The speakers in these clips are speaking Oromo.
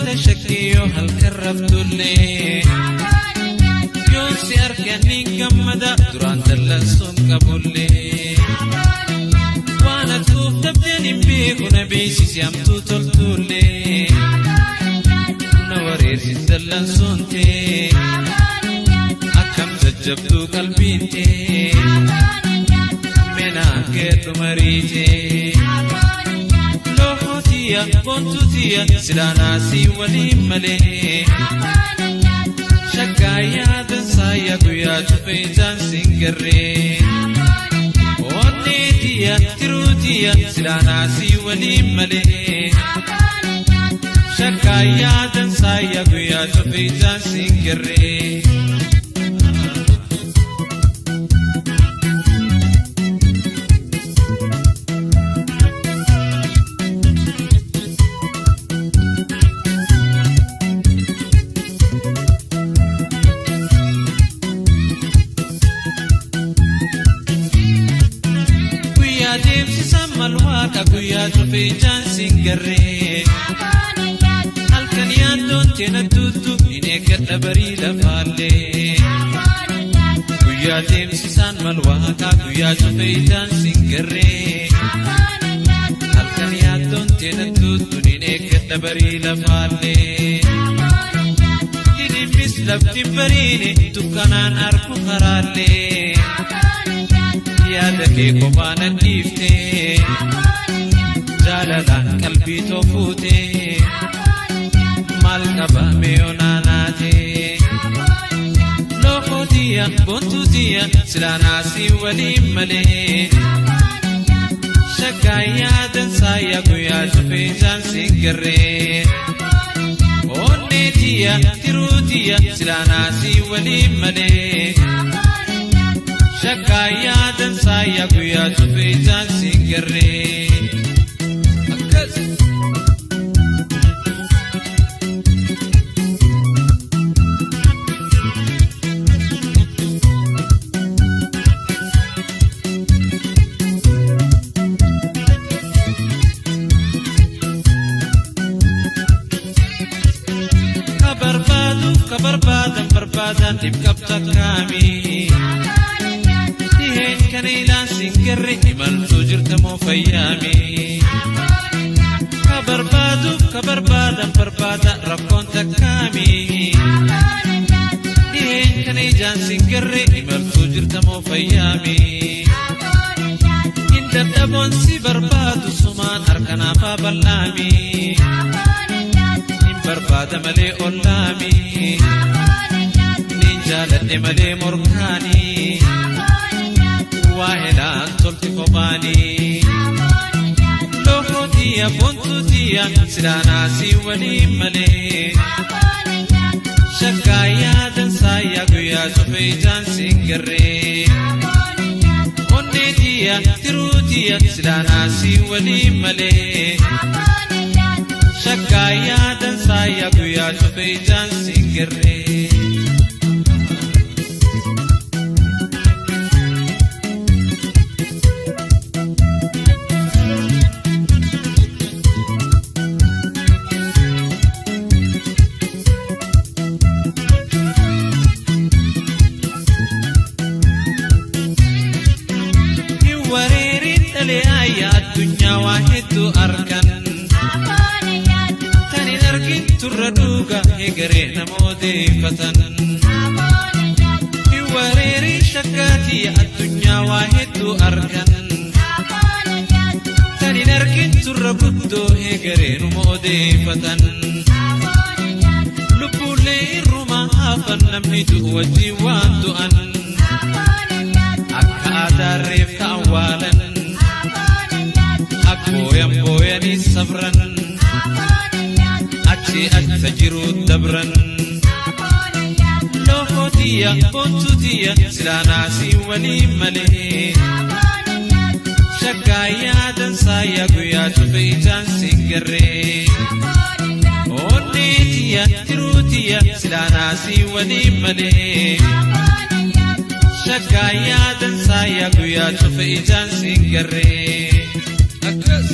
Dubbatta shakkii yoo halkan raftullee. Yoon si argan niin gammada duraan dallansuun qabullee. Waan atuuf dabdeen hin beeku na beeksisi hamtuu toltullee. Na wareersi dallansuun tee akkam jajjabduu qalbiin tee menaan keedhu mariitee. Looxootiya boontuutiya silaanaasii waliin malee. Shakkaayyaa dansaayyaa guyyaa cufee ijaan singarree. Onneetiya tiruutiya silaanaasii waliin malee. Shakkaayyaa dansaayyaa guyyaa cufee ijaan singarree. Guyyaa deemsisan mal waaqa guyyaa cufee ijaan singarree. Halkan yaaddoon teena tuttu hin eeggadha barii lafaallee. Guyyaa deemsisaan mal waaqa guyyaa cufee ijaan singarree. Halkan yaaddoon teena tuttu hin eeggadha barii lafaallee. Didimmis lafti bariine dukkanaan argu karaallee. Yaada kee kophaa nan dhiiftee jaalalaan qalbii too fuutee maal qaba mee onaanaatee. Looxootiya boontuutiya silaanaasii waliin malee. Shakkaayyaa dansaayyaa guyyaa cufee ijaan singarree. Onneetiya tiruutiya silaanaasii waliin malee. Shakkaayyaa dansaayyaa guyyaa cufee ijaan singarree. Akkas. Ka barbaadu ka barbaadan barbaadan dhibqabta kaami. Dhiheen kan ilaan singarre imaltuu jirta moo fayyaami. Ka barbaadu ka barbaadan barbaada rakkoon takkaami. Dhiheen kan ijaan singarre imaltuu jirta moo fayyaami. Hin dadhaboon si barbaadu sumaan harkanaafaa bal'aami. Hin barbaada malee ollaami. Niin jaaladhe malee morkaani. Waa helaan tolti kophaani. Looxootiya boontuutiya silaanaasii waliin malee. Shakkaayyaa dansaayyaa guyyaa cufee ijaan singarree. Onneetiya tiruutiya silaanaasii waliin malee. Shakkaayyaa dansaayyaa guyyaa cufee ijaan singarree. Hin wareerin dhalee ayyaa addunyaa waa hedduu argan. Tan hin argin turra dhuga egeree namooteeffatan. Hin wareerin shakkaatii addunyaa waa hedduu argan. Tan hin argin turra guddoo egeree numa odeeffatan. Lubbuullee irruma hafan namni du'u wajjin waan du'an. Akka aadaarreef ta'an waalan. Akkooyan booyanii sabran. Achi acha jiruu dabran. Looxootiya boontuutiya silaanaasii waliin malee. Shakkaayyaa dansaayyaa guyyaa cufee ijaan singarree. Onneetiya tiruutiya silaanaasii waliin malee. Shakkaayyaa dansaayyaa guyyaa cufee ijaan singarree. Akkas.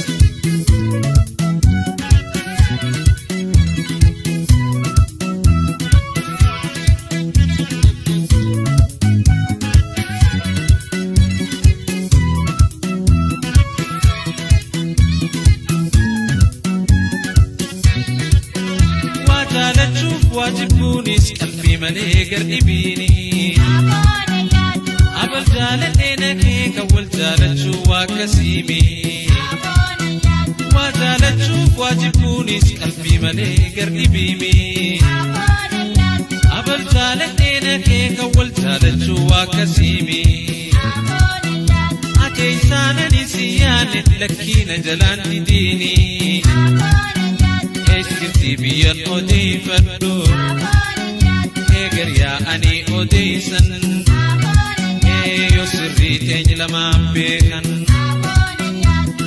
malee gardhibiini. Abal jaaladhee naqee kan wal jaalachuu waa akkasiimi. Waa jaalachuuf waa jibbuunis qalbii malee gardhibiimi. Abal jaaladhee naqee kan wal jaalachuu waa akkasiimi. Ate isaanani si yaane lakkiina jalaan didiini. Eessirti biyyan odeeffadhu. Eegar yaa'anii odeessan. Eeyyoo sirrii teeny lamaan beekan.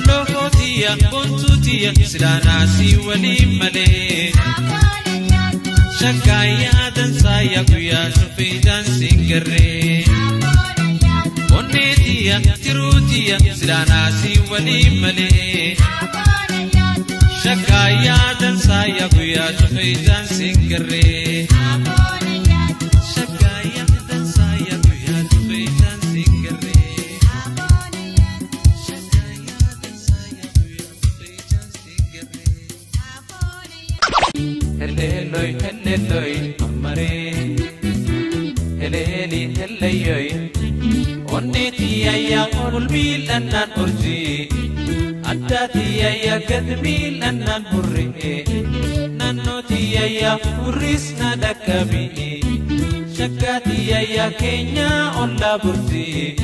Lookootiya bontuutiya silaanaasii waliin malee. Shakkaayyaa dansaayyaa guyyaa cuffee daansiin garree. Onneetiya tiruutiya silaanaasii waliin malee. Shakkaayyaa dansaayyaa guyyaa cuffee daansiin garree. Shakkaayyaa dansaayyaa guyyaa cuffee daansiin garree. Shakkaayyaa dansaayyaa guyyaa cuffee daansiin garree. Helleelloi helleelloi ammaree. Heleeli helleyyoi. Onneetiyayya ol miil'annaan urjii. Addaatiyayya gad miil'annaan hurree. Naannootiyayya hurris na dhaqqabii. Shakkaatiyayya keenyaa ollaa burtii.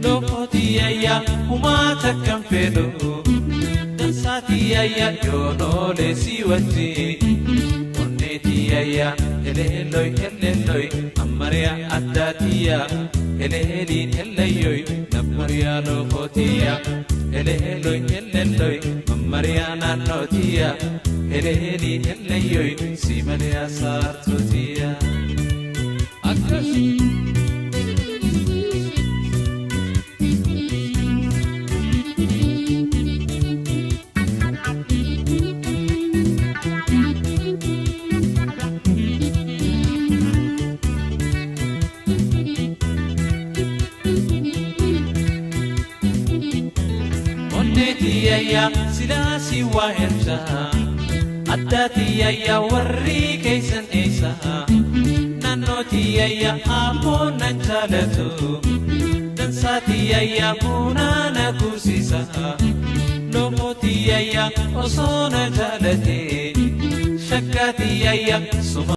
Lookotiyayya humaa takkan fedhu. Dansaatiyayya yoonoolee si wajji. Onneetiyayya heleelloi helleelloi ammariya addaatiyya. Heleeliin helleyyoi nammariya lookotiyya. Heleelloi helleelloi mammariya naannootiyya. Heleeliin helleyyoi si malee saartotiyya. Akkas. Onneetiyayya silaasii waa erja. Addaatiyayya warri keessan eessa. Naannootiyayya abboon nan jaalatu. Dansaatiyayya buunaa na kuusisa. Lookotiyayya osoo na jaalate. Shakkaatiyayya suma.